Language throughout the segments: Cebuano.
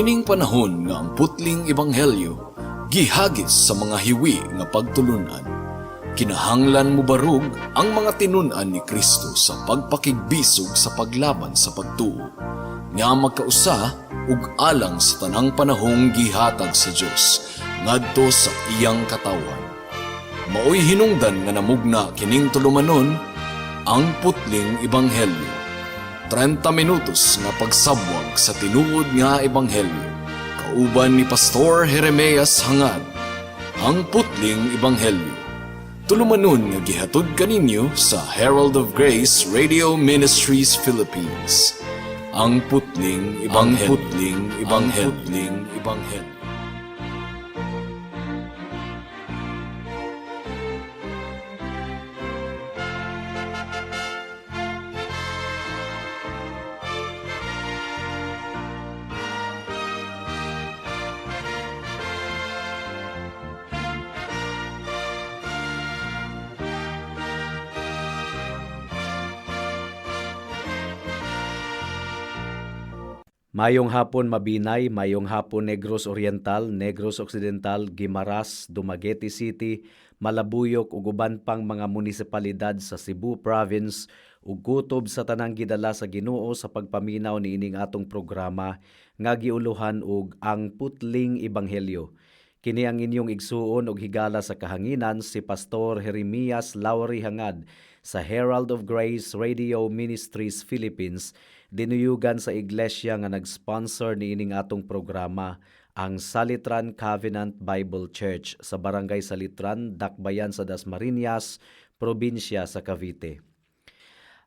Niining panahon nga ang putling ebanghelyo gihagis sa mga hiwi nga pagtulunan, kinahanglan mobarog ang mga tinun-an ni Kristo sa pagpakigbisog sa paglaban sa pagtuo nga magkausa ug alang sa tanang panahong gihatag sa Dios ngadto sa iyang katawhan. Maoy hinungdan nga namugna kining tulumanon, Ang Putling Ebanghelyo. 30 minutos nga pagsabwag sa tinuod nga ebanghelyo. Kauban ni Pastor Jeremias Hangad. Ang Putling Ebanghelyo. Tulumanon nga gihatod kaninyo sa Herald of Grace Radio Ministries Philippines. Ang Putling Ebanghelyo. Ang Putling Ebanghelyo. Ang Putling Ebanghelyo. Mayong hapon, Mabinay, mayong hapon, Negros Oriental, Negros Occidental, Guimaras, Dumaguete City, Malabuyok ug uban pang mga munisipalidad sa Cebu Province ug kutob sa tanang gidala sa Ginoo sa pagpaminaw niining atong programa nga giuluhan og Ang Putling Ebanghelyo. Kini ang inyong igsuon og higala sa kahanginan, si Pastor Jeremias Lowry Hangad sa Herald of Grace Radio Ministries Philippines, dinuyugan sa iglesia nga nag-sponsor niining atong programa, ang Salitran Covenant Bible Church sa Barangay Salitran, Dakbayan sa Dasmariñas, probinsya sa Cavite.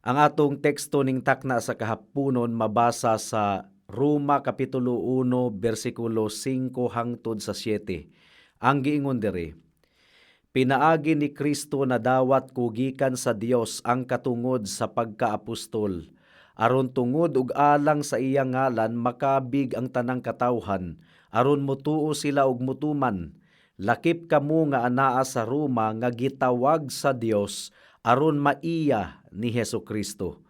Ang atong teksto ning takna sa kahaponon mabasa sa Roma Kapitulo 1 bersikulo 5 hangtod sa 7. Ang giingon diri, "Pinaagi ni Kristo nadawat ko gikan sa Dios ang katungod sa pagkaapostol, aron tungod ug alang sa iyang ngalan makabig ang tanang katawhan, aron mutuo sila ug mutuman. Lakip kamo nga anaa sa Roma nga gitawag sa Dios aron maiya ni Hesus Kristo.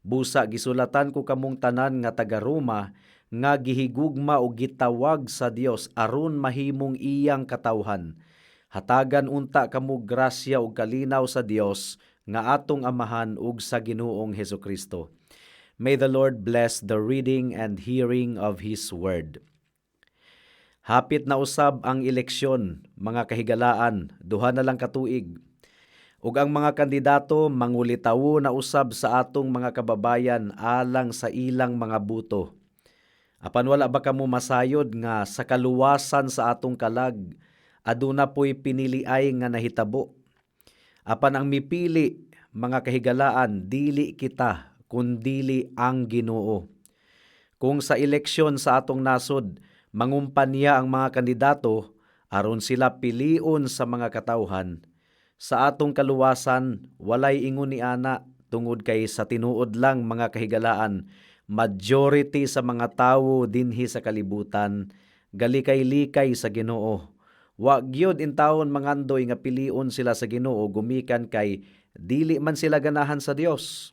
Busa gisulatan ko kamong tanan nga taga Roma nga gihigugma og gitawag sa Dios aron mahimong iyang katawhan. Hatagan unta kamo grasya ug kalinaw sa Dios nga atong Amahan ug sa Ginoong Hesus Kristo." May the Lord bless the reading and hearing of His Word. Hapit na usab ang eleksyon, mga kahigalaan, 2 na lang katuig. Ug ang mga kandidato mangulitawo na usab sa atong mga kababayan alang sa ilang mga buto. Apan wala ba kamo masayod nga sa kaluwasan sa atong kalag, aduna po'y piniliay nga nahitabo? Apan ang mipili, mga kahigalaan, dili kita, kundili ang Ginoo. Kung sa eleksyon sa atong nasod, mangumpanya ang mga kandidato aron sila pilion sa mga katawhan, sa atong kaluwasan, walay ingon ni ana, tungod kay sa tinuod lang, mga kahigalaan, majority sa mga tawo dinhi sa kalibutan galikay-likay sa Ginoo. Wa gyud intawon mangandoy nga pilion sila sa Ginoo gumikan kay dili man sila ganahan sa Dios.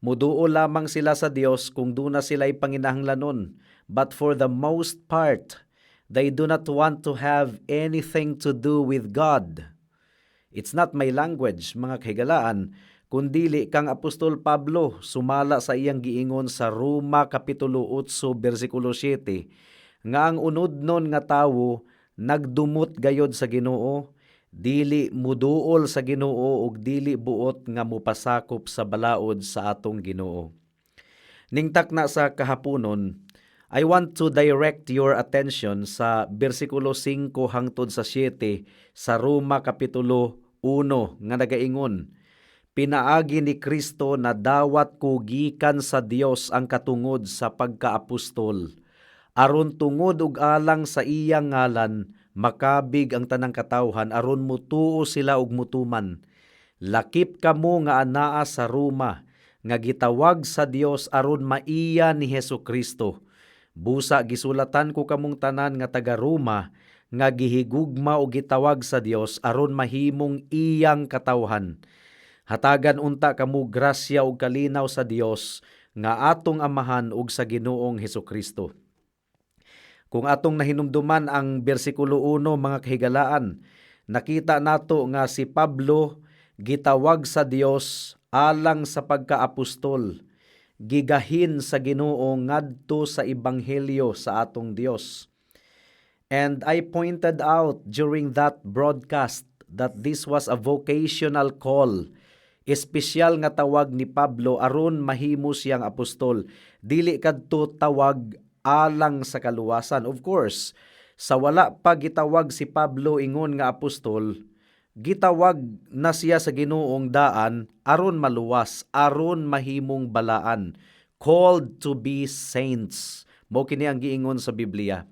Muduol lamang sila sa Dios kung duna sila'y panginahanglanon. But for the most part, they do not want to have anything to do with God. It's not my language, mga kahigalaan, kundili kang Apostol Pablo sumala sa iyang giingon sa Roma Kapitulo 8 bersikulo 7 nga ang unodnon nga tawo nagdumot gayod sa Ginoo, dili muduol sa Ginoo ug dili buot nga mupasakop sa balaod sa atong Ginoo. Ning takna sa kahaponon, I want to direct your attention sa bersikulo 5 hangtod sa 7 sa Roma Kapitulo 1 nga nagaingon, "Pinaagi ni Kristo nadawat ko gikan sa Dios ang katungod sa pagkaapostol, aron tungod ug alang sa iyang ngalan makabig ang tanang katawhan aron mutuo sila ug mutuman. Lakip kamo nga anaa sa Roma nga gitawag sa Dios aron maiya ni Hesus Kristo. Busa gisulatan ko kamong tanan nga taga Roma nga gihigugma o gitawag sa Dios aron mahimong iyang katawhan. Hatagan unta kamo grasya ug kalinaw sa Dios nga atong Amahan ug sa Ginoong Hesus Kristo." Kung atong nahinumduman ang bersikulo 1, mga kahigalaan, nakita nato nga si Pablo gitawag sa Dios alang sa pagkaapostol, gigahin sa Ginoo ngadto sa ebanghelyo sa atong Dios. And I pointed out during that broadcast that this was a vocational call. Espesyal nga tawag ni Pablo aron mahimo siyang apostol. Dili kadto tawag alang sa kaluwasan. Of course, sa wala pa gitawag si Pablo ingon nga apostol, gitawag na siya sa Ginoong daan aron maluwas, aron mahimong balaan, called to be saints. Mao kini ang giingon sa Biblia.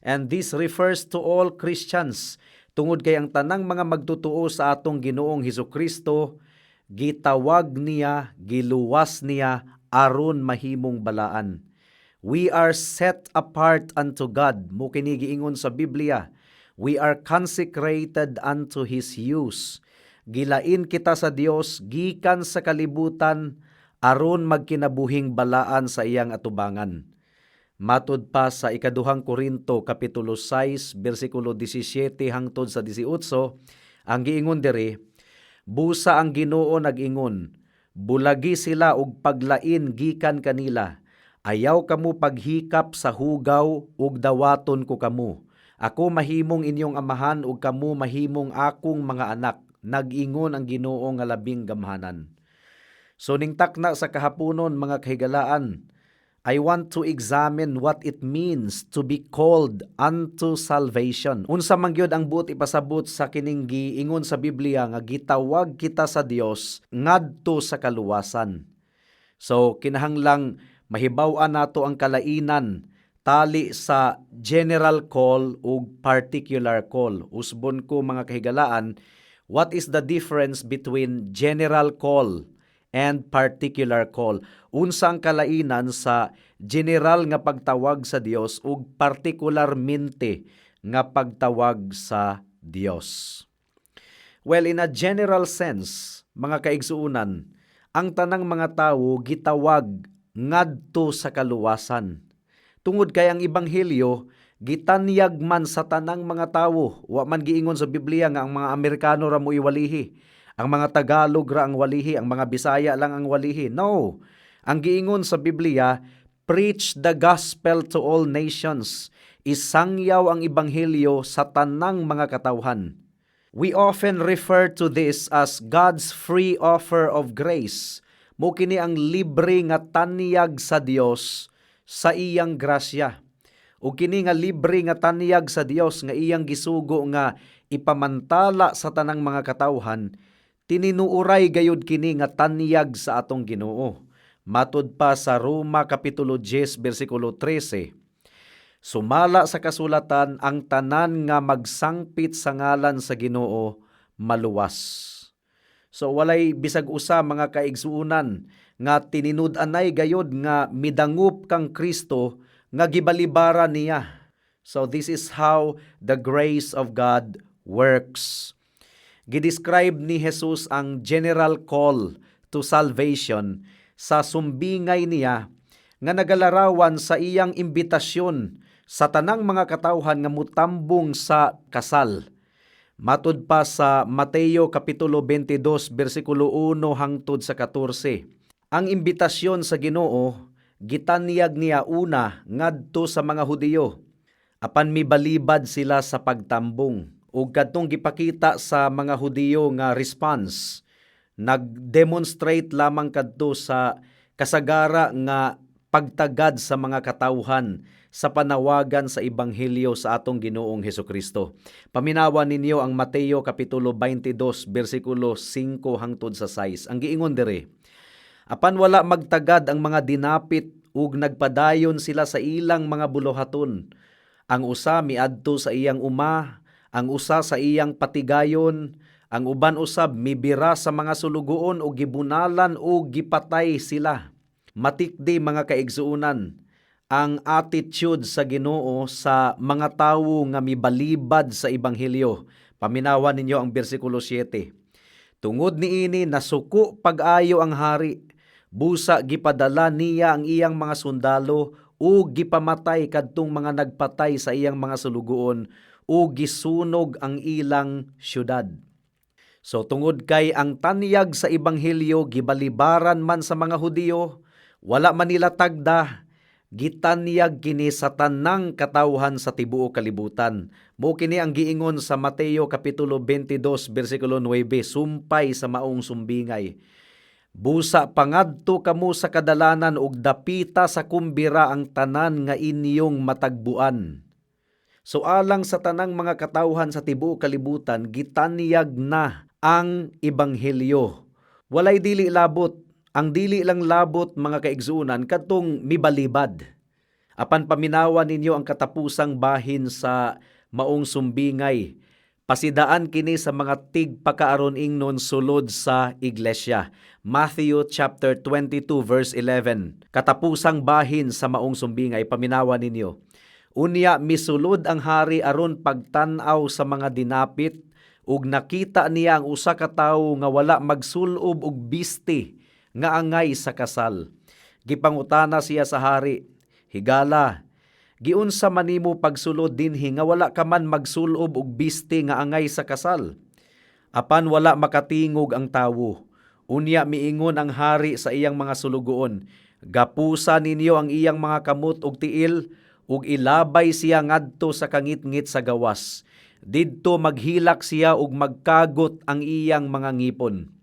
And this refers to all Christians tungod kay ang tanang mga magtutuo sa atong Ginoong Hesukristo gitawag niya, giluwas niya aron mahimong balaan. We are set apart unto God. Mao kini giingon sa Biblia. We are consecrated unto His use. Gilain kita sa Dios gikan sa kalibutan aron magkinabuhing balaan sa iyang atubangan. Matud pa sa Ikaduhang Korinto kapitulo 6 bersikulo 17 hangtod sa 18, ang giingon diri, "Busa ang Ginoo nag-ingon, bulagi sila og paglain gikan kanila. Ayaw kamo paghikap sa hugaw ug dawaton ko kamo. Ako mahimong inyong amahan ug kamo mahimong akong mga anak, nag-ingon ang Ginoo nga labing gamhanan." So ning takna sa kahaponon, mga kahigalaan, I want to examine what it means to be called unto salvation. Unsa man gyud ang buot ipasabot sa kining giingon sa Biblia nga gitawag kita sa Dios ngadto sa kaluwasan? So kinahanglang mahibaw-an nato ang kalainan tali sa general call ug particular call. Usbon ko, mga kahigalaan, what is the difference between general call and particular call? Unsa ang kalainan sa general nga pagtawag sa Dios ug partikularmente nga pagtawag sa Dios? Well, in a general sense, mga kaigsuonan, ang tanang mga tawo gitawag ngadto sa kaluwasan. Tungod kay ang ebanghelyo gitanyag man sa tanang mga tawo. Wa man giingon sa Biblia nga ang mga Amerikano ra mo iwalihi, ang mga Tagalog ra ang walihi, ang mga Bisaya lang ang walihi. No. Ang giingon sa Biblia, "Preach the gospel to all nations." Isangyaw ang ebanghelyo sa tanang mga katawhan. We often refer to this as God's free offer of grace. Mao kini ang libre nga tanyag sa Dios sa iyang grasya. Ug kini nga libre nga tanyag sa Dios nga iyang gisugo nga ipamantala sa tanang mga katawhan, tinuoray gayud kini nga tanyag sa atong Ginoo. Matud pa sa Roma kapitulo 10 bersikulo 13, "Sumala sa kasulatan, ang tanan nga magsangpit sa ngalan sa Ginoo maluwas." So walay bisag usa, mga kaigsuonan, nga tininud-anay gayod nga midangup kang Kristo nga gibalibara niya. So this is how the grace of God works. Gidescribe ni Jesus ang general call to salvation sa sumbingay niya nga nagalarawan sa iyang imbitasyon sa tanang mga katawhan nga mutambong sa kasal. Matud pa sa Mateo kapitulo 22 bersikulo 1 hangtod sa 14. Ang imbitasyon sa Ginoo gitanyag niya una ngadto sa mga Hudiyo. Apan mibalibad sila sa pagtambong ug kadtong gipakita sa mga Hudiyo nga response nag-demonstrate lamang kadto sa kasagara nga pagtagad sa mga katawhan sa panawagan sa ebanghelyo sa atong Ginoong Hesukristo. Paminawa ninyo ang Mateo kapitulo 22 bersikulo 5 hangtod sa 6. Ang giingon diri, "Apan wala magtagad ang mga dinapit ug nagpadayon sila sa ilang mga buluhaton. Ang usa miadto sa iyang uma, ang usa sa iyang patigayon, ang uban usab mibira sa mga sulugoon ug gibunalan ug gipatay sila." Matikdi, mga kaigsuonan, ang attitude sa Ginoo sa mga tawo nga mibalibad sa ebanghelyo. Paminawa ninyo ang bersikulo 7. "Tungod niini nasuko pag-ayo ang hari. Busa gipadala niya ang iyang mga sundalo ug gipamatay kadtong mga nagpatay sa iyang mga sulugoon ug gisunog ang ilang syudad. So tungod kay ang tanyag sa ebanghelyo gibalibaran man sa mga Hudiyo, wala man nila tagda, gitanyag kini sa tanang katawhan sa tibuok kalibutan. Mao kini ang giingon sa Mateo kapitulo 22 bersikulo 9, sumpay sa maong sumbingay. Busa pangadto kamo sa kadalanan ug dapita sa kumbira ang tanan nga inyong matagbuan. So alang sa tanang mga katawhan sa tibuok kalibutan, gitanyag na ang ebanghelyo. Walay dili labot. Ang dili lang labot, mga kaigsuonan, kadtong mibalibad. Apan paminawa ninyo ang katapusang bahin sa maong sumbingay. Pasidaan kini sa mga tigpakaaron ingnon sulod sa iglesia. Matthew chapter 22 verse 11. Katapusang bahin sa maong sumbingay, paminawa ninyo. Unya misulod ang hari aron pagtan-aw sa mga dinapit ug nakita niya ang usa ka tawo nga wala magsulob og biste nga angay sa kasal. Gipangutana siya sa hari, "Higala, giunsa man nimo pagsulod dinhi nga wala ka man magsulob og biste nga angay sa kasal?" Apan wala makatingog ang tawo. Unya miingon ang hari sa iyang mga sulugoon, "Gapusa ninyo ang iyang mga kamot ug tiil ug ilabay siya ngadto sa kangitngit sa gawas. Didto maghilak siya ug magkagot ang iyang mga ngipon."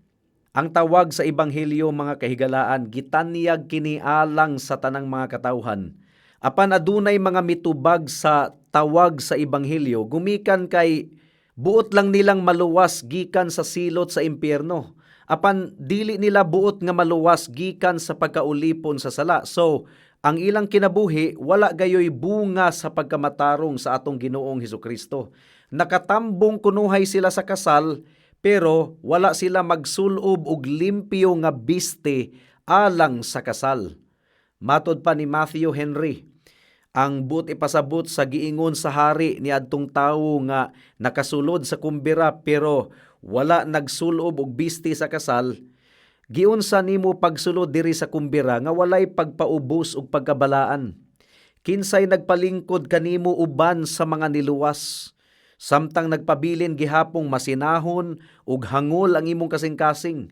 Ang tawag sa ebanghelyo, mga kahigalaan, gitanyag kini alang sa tanang mga katawhan. Apan adunay mga mitubag sa tawag sa ebanghelyo gumikan kay buot lang nilang maluwas gikan sa silot sa impyerno. Apan dili nila buot nga maluwas gikan sa pagkaulipon sa sala. So, ang ilang kinabuhi wala gayoy bunga sa pagkamatarong sa atong Ginoong Hesukristo. Nakatambong kunuhay sila sa kasal, pero wala sila magsulob og limpyo nga biste alang sa kasal. Matod pa ni Matthew Henry, ang buot ipasabot sa giingon sa hari ni adtong tawo nga nakasulod sa kumbira pero wala nagsulob og biste sa kasal, "Giunsa nimo pagsulod diri sa kumbira nga walay pagpaubos og pagkabalaan? Kinsay nagpalingkod kanimo uban sa mga niluwas? Samtang nagpabilin gihapong masinahon ug hangol ang imong kasing-kasing.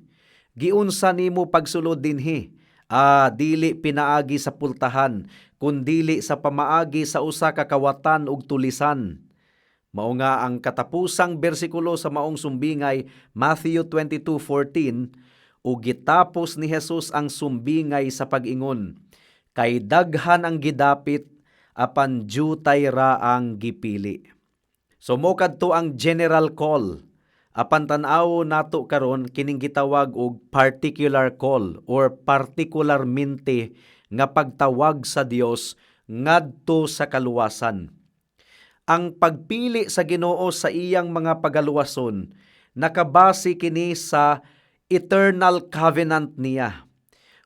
Giunsa nimo pagsulod dinhi? Ah, dili pinaagi sa pultahan, kundili sa pamaagi sa usa ka kawatan ug tulisan." Mao nga ang katapusang bersikulo sa maong sumbingay, Matthew 22:14, "Ug gitapos ni Jesus ang sumbingay sa pag-ingon, kay daghan ang gidapit, apan jutay ra ang gipili." So mao kadto ang general call. Apan tan-aw nato karon kining gitawag og particular call or partikularmente nga pagtawag sa Dios ngadto sa kaluwasan. Ang pagpili sa Ginoo sa iyang mga pagaluwason nakabase kini sa eternal covenant niya.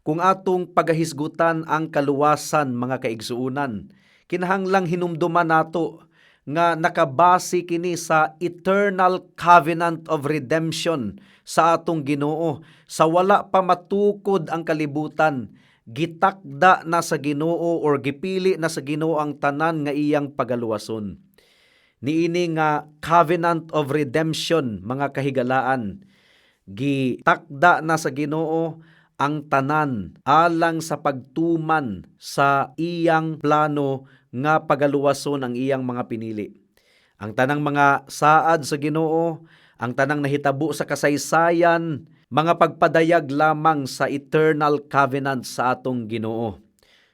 Kung atong pagahisgutan ang kaluwasan, mga kaigsuonan, kinahanglang hinumduman nato nga nakabase kini sa eternal covenant of redemption sa atong Ginoo. Sa wala pa matukod ang kalibutan, gitakda na sa Ginoo or gipili na sa Ginoo ang tanan nga iyang pagaluwason. Niini nga covenant of redemption, mga kahigalaan, gitakda na sa Ginoo ang tanan alang sa pagtuman sa iyang plano nga pagaluwason ang iyang mga pinili. Ang tanang mga saad sa Ginoo, ang tanang nahitabo sa kasaysayan, mga pagpadayag lamang sa eternal covenant sa atong Ginoo.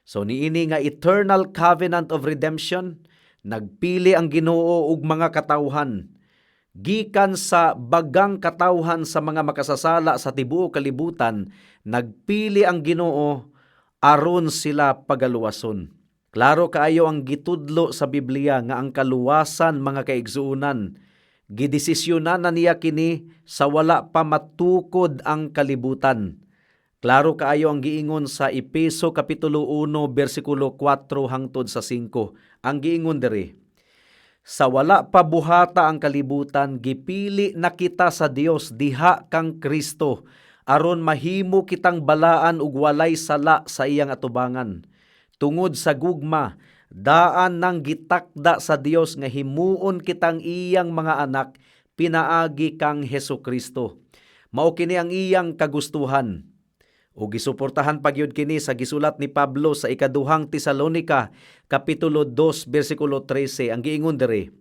So niini nga eternal covenant of redemption, nagpili ang Ginoo og mga katawhan gikan sa bagang katawhan sa mga makasasala sa tibuok kalibutan, nagpili ang Ginoo aron sila pagaluwason. Klaro kaayo ang gitudlo sa Biblia nga ang kaluwasan, mga kaigsuonan, gidesisyonan na niya kini sa wala pa matukod ang kalibutan. Klaro kaayo ang giingon sa Epeso kapitulo 1 bersikulo 4 hangtod sa 5. Ang giingon diri, "Sa wala pa buhata ang kalibutan, gipili na kita sa Dios diha kang Kristo aron mahimo kitang balaan ug walay sala sa iyang atubangan." Tungod sa gugma, daan nang gitakda sa Dios nga himuon kitang iyang mga anak pinaagi kang Hesus Kristo. Mao kini ang iyang kagustuhan. O gisuportahan pa gyud kini sa gisulat ni Pablo sa Ikaduhang Tesalonika kapitulo 2 bersikulo 13. Ang giingon diri,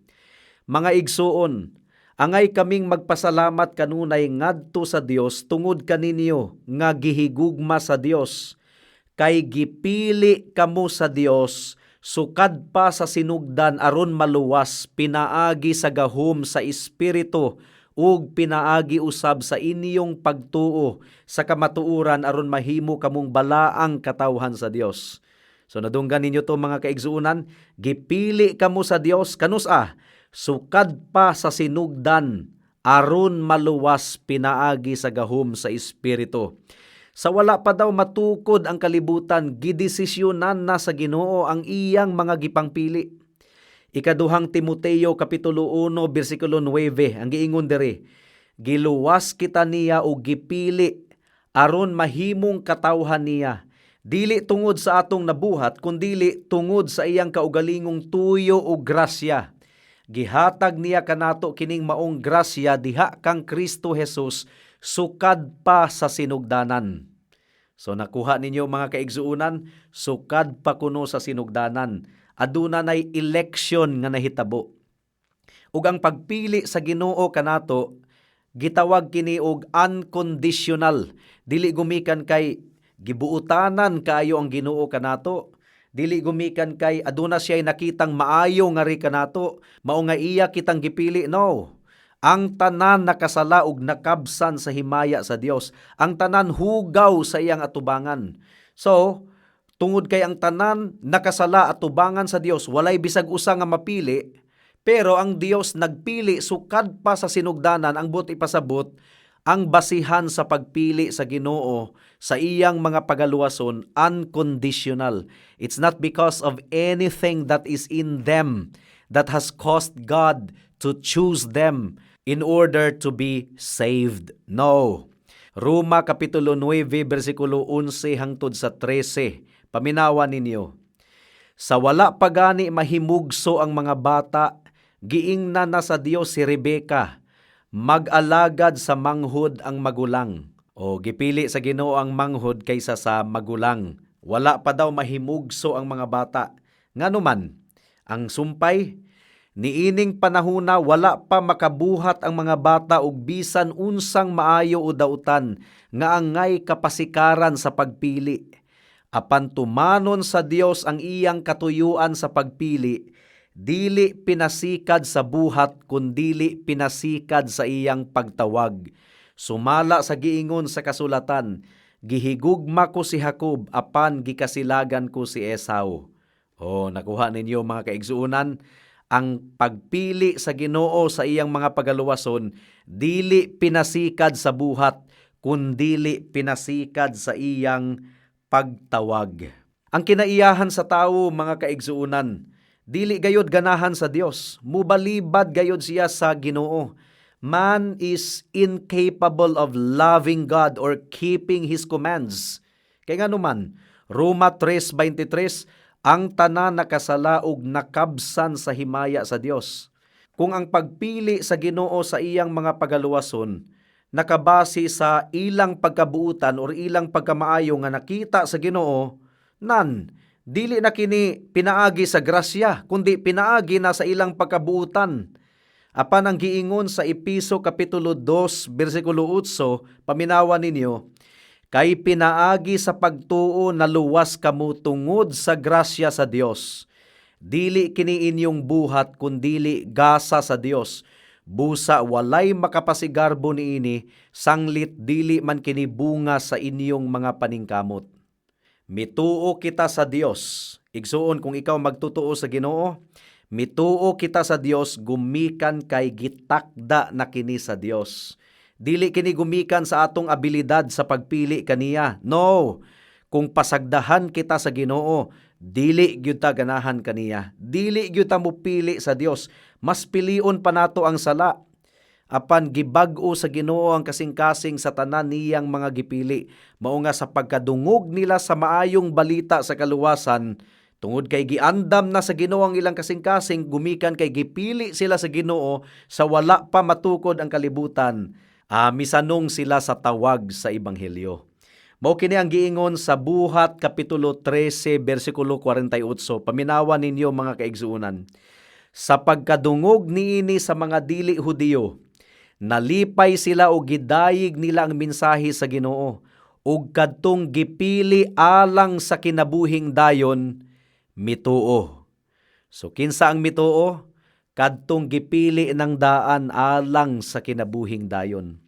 "Mga igsuon, angay kaming magpasalamat kanunay ngadto sa Dios tungod kaninyo nga gihigugma sa Dios, kay gipili kamo sa Dios sukad pa sa sinugdan aron maluwas pinaagi sa gahom sa Espiritu ug pinaagi usab sa inyong pagtuo sa kamatuoran aron mahimo kamong balaang katawhan sa Dios." So nadunggan ninyo to, mga kaigsuonan, gipili kamo sa Dios kanus-a? Sukad pa sa sinugdan aron maluwas pinaagi sa gahom sa Espiritu. Sa wala pa daw matukod ang kalibutan, gidesisyonan na sa Ginoo ang iyang mga gipangpili. Ikaduhang Timoteo kapitulo 1 bersikulo 9, ang giingon diri, "Giluwas kita niya og gipili aron mahimong katawhan niya, dili tungod sa atong nabuhat kundili tungod sa iyang kaugalingong tuyo ug grasya. Gihatag niya kanato kining maong grasya diha kang Kristo Jesus sukad pa sa sinugdanan." So nakuha ninyo, mga kaigsuonan, sukad pa kuno sa sinugdanan, aduna nay election nga nahitabo. Ug ang pagpili sa Ginoo kanato gitawag kini og unconditional. Dili gumikan kay gibuutanan kaayo ang Ginoo kanato. Dili gumikan kay aduna siya nakitang maayo ngari kanato, mao nga iya kitang gipili. No. Ang tanan nakasala ug nakabsan sa himaya sa Dios. Ang tanan hugaw sa iyang atubangan. So, tungod kay ang tanan nakasala atubangan sa Dios, walay bisag usa nga mapili, pero ang Dios nagpili sukad pa sa sinugdanan. Ang buot ipasabot, ang basihan sa pagpili sa Ginoo sa iyang mga pagaluwason, unconditional. It's not because of anything that is in them that has caused God to choose them in order to be saved. No. Roma kapitulo 9 bersikulo 11 hangtod sa 13. Paminawa ninyo. "Sa wala pa gani mahimugso ang mga bata, giingnan na sa Dios si Rebeka, mag-alagad sa manghod ang magulang." O gipili sa Ginoo ang manghod kaysa sa magulang. Wala pa daw mahimugso ang mga bata. Ngano man, ang sumpay, "Niining panahuna wala pa makabuhat ang mga bata og bisan unsang maayo o dautan nga angay kapasikaran sa pagpili. Apan tumanon sa Dios ang iyang katuyuan sa pagpili, dili pinasikad sa buhat kundili pinasikad sa iyang pagtawag. Sumala sa giingon sa kasulatan, 'Gihigugma ko si Jacob apan gikasilagan ko si Esau.'" Oh, nakuha ninyo, mga kaigsuonan, ang pagpili sa Ginoo sa iyang mga pagaluwason dili pinasikad sa buhat kundili pinasikad sa iyang pagtawag. Ang kinaiyahan sa tawo, mga kaigsuonan, dili gayod ganahan sa Dios, mubalibad gayod siya sa Ginoo. Man is incapable of loving God or keeping His commands. Kay ngano man, Roma 3:23, ang tanan nakasala ug nakabsan sa himaya sa Dios. Kung ang pagpili sa Ginoo sa iyang mga pagaluwason nakabase sa ilang pagkabuutan or ilang pagkamaayo nga nakita sa Ginoo, nan dili na kini pinaagi sa grasya kundi pinaagi na sa ilang pagkabuutan. Apan ang giingon sa Epeso kapitulo 2 bersikulo 8, paminawa ninyo, "Kay pinaagi sa pagtuo naluwas kamo tungod sa grasya sa Dios. Dili kini inyong buhat kundili gasa sa Dios. Busa walay makapasigarbo niini, sanglit dili man kini bunga sa inyong mga paningkamot." Mituo kita sa Dios. Igsuon, kung ikaw magtutuo sa Ginoo, mituo kita sa Dios gumikan kay gitakda na kini sa Dios. Dili kini gumikan sa atong abilidad sa pagpili kaniya. No. Kung pasagdahan kita sa Ginoo, dili gyud ta ganahan kaniya. Dili gyud ta mopili sa Dios. Mas pilion pa nato ang sala. Apan gibag-o sa Ginoo ang kasing-kasing sa tanan niyang mga gipili. Mao nga sa pagkadungog nila sa maayong balita sa kaluwasan, Tungod kay giandam na sa Ginoo ang ilang kasing-kasing, gumikan kay gipili sila sa Ginoo sa wala pa matukod ang kalibutan, misanong sila sa tawag sa ebanghelyo. Mao kini ang giingon sa Buhat kapitulo 13 bersikulo 48. Paminawa ninyo, mga kaigsuonan. Sa pagkadungog niini sa mga dili Hudiyo, nalipay sila og gidayeg nila ang mensahe sa Ginoo, ug kadtong gipili alang sa kinabuhing dayon mituo. So kinsa ang mituo? Kadtong gipili ng daan alang sa kinabuhing dayon.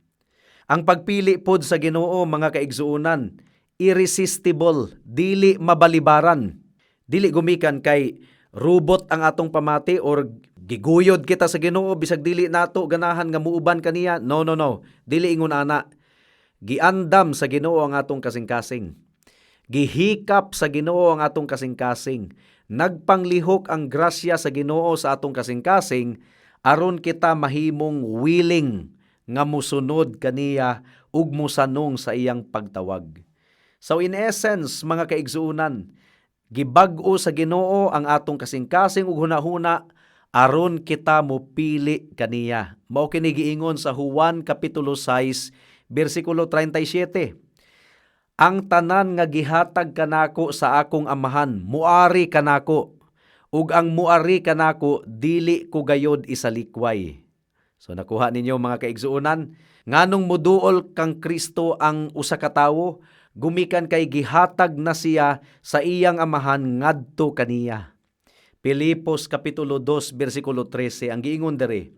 Ang pagpili pod sa Ginoo, mga kaigsuonan, irresistible, dili mabalibaran. Dili gumikan kay robot ang atong pamati or giguyod kita sa Ginoo bisag dili nato ganahan nga muuban kaniya. No, no, no. Dili ingon ana. Giandam sa Ginoo ang atong kasing-kasing. Gihikap sa Ginoo ang atong kasing-kasing. Nagpanglihok ang grasya sa Ginoo sa atong kasing-kasing aron kita mahimong willing nga musunod kaniya ug musanong sa iyang pagtawag. So in essence, mga kaigsuonan, gibag-o sa Ginoo ang atong kasing-kasing ug hunahuna aron kita mopili kaniya. Mao kini giingon sa Juan kapitulo 6 bersikulo 37. "Ang tanan nga gihatag kanako sa akong Amahan muari kanako, ug ang muari kanako dili ko gayod isalikway." So nakuha ninyo, mga kaigsuonan, nganong muduol kang Kristo ang usa ka tawo? Gumikan kay gihatag na siya sa iyang Amahan ngadto kaniya. Pilipos kapitulo 2 bersikulo 13 ang giingon diri.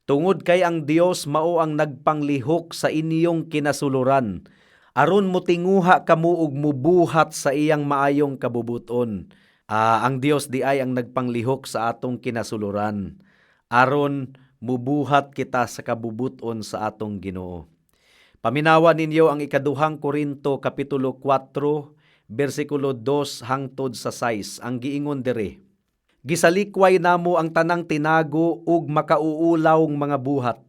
"Tungod kay ang Dios mao ang nagpanglihok sa inyong kinasuluran aron motinguha kamo ug mubuhat sa iyang maayong kabubuton." Ang Dios diay ang nagpanglihok sa atong kinasuluran aron mubuhat kita sa kabubuton sa atong Ginoo. Paminawa ninyo ang Ikaduhang Korinto kapitulo 4 bersikulo 2 hangtod sa 6. Ang giingon diri. "Gisalikway namo ang tanang tinago ug makauulawng mga buhat.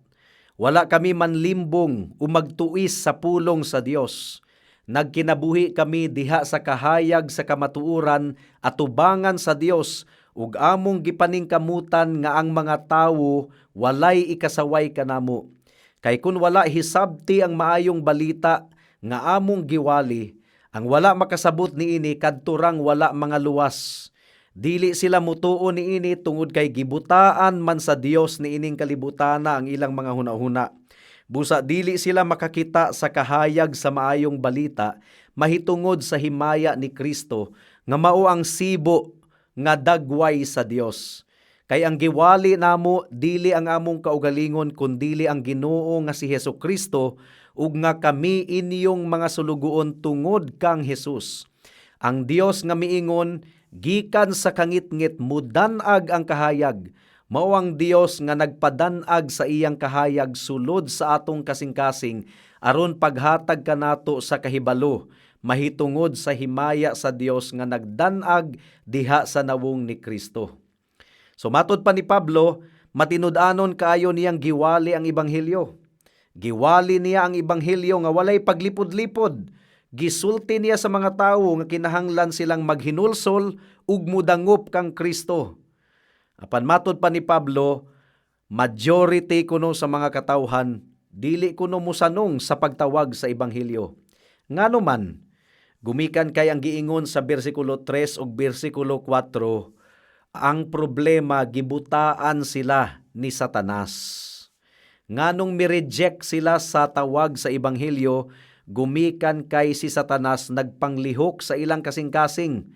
Wala kami manlimbong o magtuis sa pulong sa Dios. Nagkinabuhi kami diha sa kahayag sa kamatuoran atubangan sa Dios, ug among gipaningkamutan nga ang mga tawo walay ikasaway kanamo. Kay kun wala hisabti ang maayong balita nga among giwali, ang wala makasabot niini kadturang wala mga luwas. Dili sila mutuo niini tungod kay gibutaan man sa Dios niining kalibutana ang ilang mga hunahuna. Busa dili sila makakita sa kahayag sa maayong balita mahitungod sa himaya ni Kristo nga mao ang sibo nga dagway sa Dios. Kay ang giwali namo dili ang among kaugalingon kundili ang Ginoo nga si Hesus Kristo, ug nga kami inyong mga sulugoon tungod kang Hesus. Ang Dios nga miingon, 'Gikan sa kangitngit mudan-ag ang kahayag,' mao ang Dios nga nagpadan-ag sa iyang kahayag sulod sa atong kasing-kasing aron paghatag kanato sa kahibalo mahitungod sa himaya sa Dios nga nagdan-ag diha sa nawong ni Kristo." So matod pa ni Pablo, matinud-anon kaayo niyang giwali ang ebanghelyo. Giwali niya ang ebanghelyo nga walay paglipod-lipod. Gisulti niya sa mga tawo nga kinahanglan silang maghinulsol ug mudangop kang Kristo. Apan matod pa ni Pablo, majority kuno sa mga katawhan dili kuno musanong sa pagtawag sa ebanghelyo. Ngano man? Gumikan kay ang giingon sa bersikulo 3 ug bersikulo 4, ang problema, gibutaan sila ni Satanas. Nganong mi-reject sila sa tawag sa ebanghelyo? Gumikan kay si Satanas nagpanglihok sa ilang kasing-kasing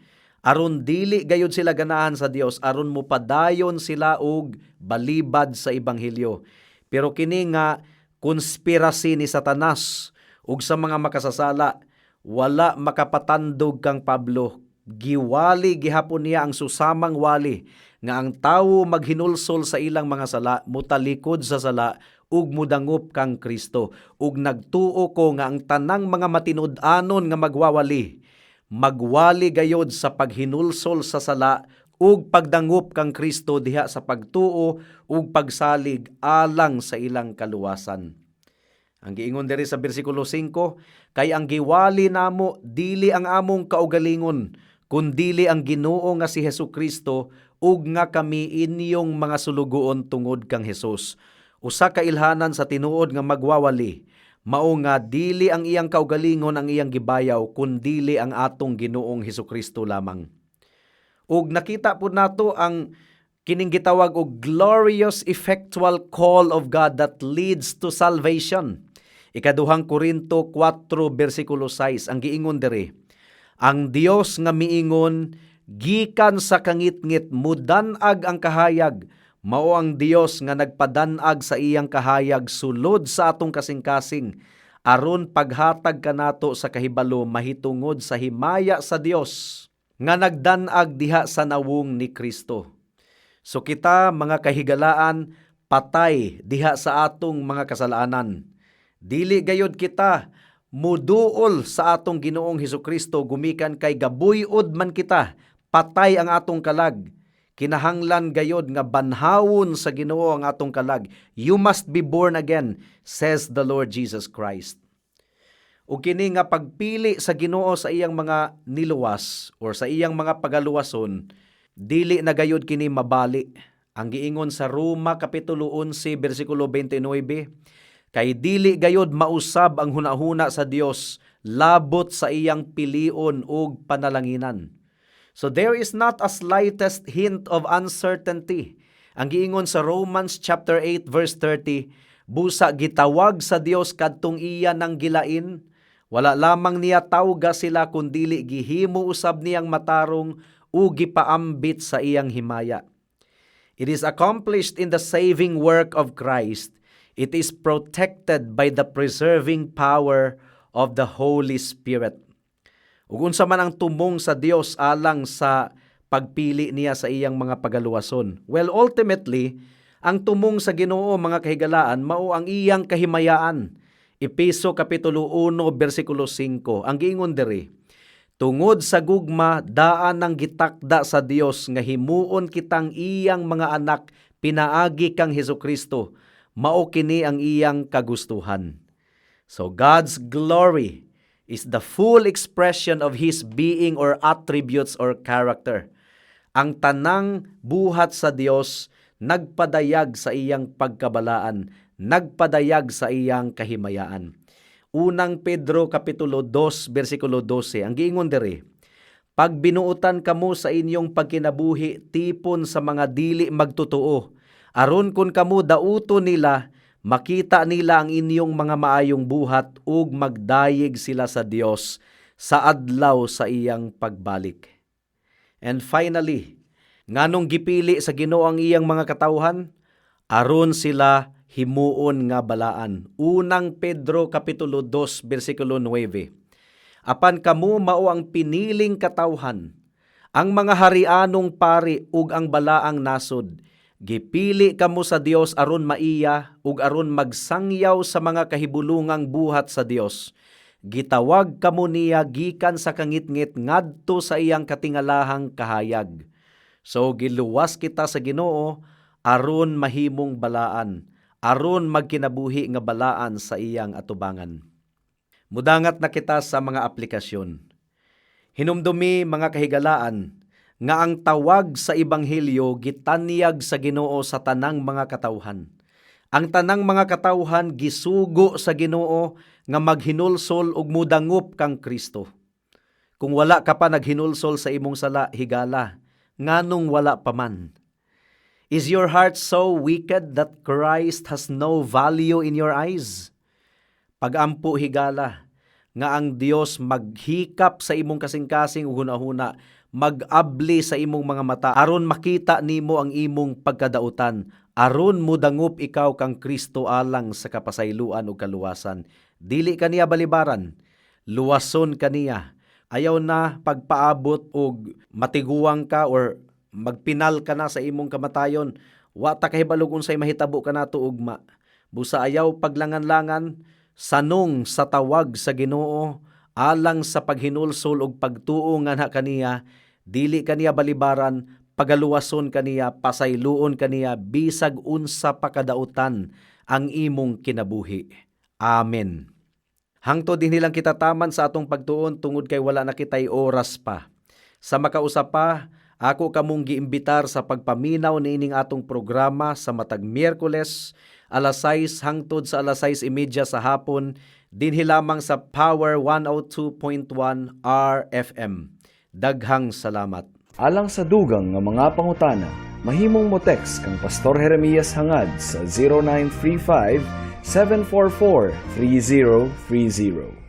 aron dili gayud sila ganahan sa Dios, aron mopadayon sila og balibad sa ebanghelyo. Pero kini nga konspirasi ni Satanas ug sa mga makasasala wala makapatandog kang Pablo. Giwali gihapon niya ang susamang wali nga ang tawo maghinulsol sa ilang mga sala, mutalikod sa sala ug mudangop kang Kristo. Ug nagtuo ko nga ang tanang mga matinud-anon nga magwawali, magwali gayod sa paghinulsol sa sala ug pagdangop kang Kristo diha sa pagtuo ug pagsalig alang sa ilang kaluwasan. Ang giingon diri sa bersikulo 5, "Kay ang giwali namo dili ang among kaugalingon, Kundili ang Ginoo nga si Hesus Kristo ug nga kami inyong mga sulugoon tungod kang Hesus. Usa ka ilhanan sa tinuod nga magwawali, mao nga dili ang iyang kaugalingon ang iyang gibayaw, kundili ang atong Ginoong Hesus Kristo lamang. Ug nakita pud nato ang kining gitawag og glorious effectual call of God that leads to salvation. Ikaduhang Korinto 4 bersikulo 6, ang giingon diri: "Ang Dios nga miingon, 'Gikan sa kangitngit mudan-ag ang kahayag,' mao ang Dios nga nagpadan-ag sa iyang kahayag sulod sa atong kasing-kasing aron paghatag kanato sa kahibalo mahitungod sa himaya sa Dios nga nagdan-ag diha sa nawong ni Kristo." So kita, mga kahigalaan, patay diha sa atong mga kasalanan. Dili gayod kita muduol sa atong Ginoong Hesukristo gumikan kay gabuyod man kita, patay ang atong kalag. Kinahanglan gayod nga banhawon sa Ginoo ang atong kalag. "You must be born again," says the Lord Jesus Christ. Ug kini nga pagpili sa Ginoo sa iyang mga niluwas or sa iyang mga pagaluwason, dili na gayod kini mabali. Ang giingon sa Roma kapitulo 11 bersikulo 29, kay dili gayod mausab ang hunahuna sa Dios labot sa iyang pilion ug panalanginan. So there is not a slightest hint of uncertainty. Ang giingon sa Romans chapter 8 verse 30, busa gitawag sa Dios kadtong iya nang gilain, wala lamang niya tawga sila kundili gihimo usab niyang matarong ug gipaambit sa iyang himaya. It is accomplished in the saving work of Christ. It is protected by the preserving power of the Holy Spirit. Ug unsa man ang tumong sa Dios alang sa pagpili niya sa iyang mga pagaluwason? Well, ultimately, ang tumong sa Ginoo, mga kahigalaan, mao ang iyang kahimayaan. Epeso kapitulo 1 bersikulo 5. Ang giingon diri, "Tungod sa gugma, daan nang gitakda sa Dios nga himuon kitang iyang mga anak pinaagi kang Hesukristo. Mao kini ang iyang kagustuhan." So God's glory is the full expression of His being or attributes or character. Ang tanang buhat sa Dios nagpadayag sa iyang pagkabalaan, nagpadayag sa iyang kahimayaan. Unang Pedro kapitulo 2 bersikulo 12, ang giingon diri, "Pagbinuotan kamo sa inyong pagkinabuhi tipon sa mga dili magtotoo, aron kon kamo dauto nila, makita nila ang inyong mga maayong buhat ug magdayeg sila sa Dios sa adlaw sa iyang pagbalik." And finally, nganong gipili sa Ginoo ang iyang mga katawhan? Aron sila himuon nga balaan. Unang Pedro kapitulo 2 bersikulo 9. "Apan kamo mao ang piniling katawhan, ang mga harianong pari ug ang balaang nasod. Gipili kamo sa Dios aron maiya ug aron magsangyaw sa mga kahibulungang buhat sa Dios. Gitawag kamo niya gikan sa kangitngit ngadto sa iyang katingalahang kahayag." So giluwas kita sa Ginoo aron mahimong balaan, aron magkinabuhi nga balaan sa iyang atubangan. Mudangat na kita sa mga aplikasyon. Hinumdumi, mga kahigalaan, nga ang tawag sa ebanghelyo gitanyag sa Ginoo sa tanang mga katawhan. Ang tanang mga katawhan gisugo sa Ginoo nga maghinulsol ug mudangop kang Kristo. Kung wala ka pa naghinulsol sa imong sala, higala, nganong wala pa man? Is your heart so wicked that Christ has no value in your eyes? Pagampo, higala, nga ang Dios maghikap sa imong kasing-kasing ug hunahuna, mag-abli sa imong mga mata aron makita nimo ang imong pagkadautan, aron mudangop ikaw kang Kristo alang sa kapasayloan ug kaluwasan. Dili kaniya balibaran, luwason kaniya. Ayaw na pagpaabot og matiguang ka or magpinal ka na sa imong kamatayon. Wa ta kahibalog unsay mahitabo kanato ugma. Busa ayaw paglangan-langan, sanong sa tawag sa Ginoo alang sa paghinulsol ug pagtuo nganha kaniya. Dili kaniya balibaran, pagaluwason kaniya, pasayloon kaniya bisag unsa pa kadautan ang imong kinabuhi. Amen. Hangtod dinhi lang kita taman sa atong pagtuon tungod kay wala na kitay oras pa. Sa makausa pa, ako kamong giimbitar sa pagpaminaw niining atong programa sa matag Miyerkules alas 6 hangtod sa alas 6:30 sa hapon dinhi lamang sa Power 102.1 RFM. Daghang salamat. Alang sa dugang nga mga pangutana, mahimong mo text kang Pastor Jeremias Hangad sa 0935 744 3030.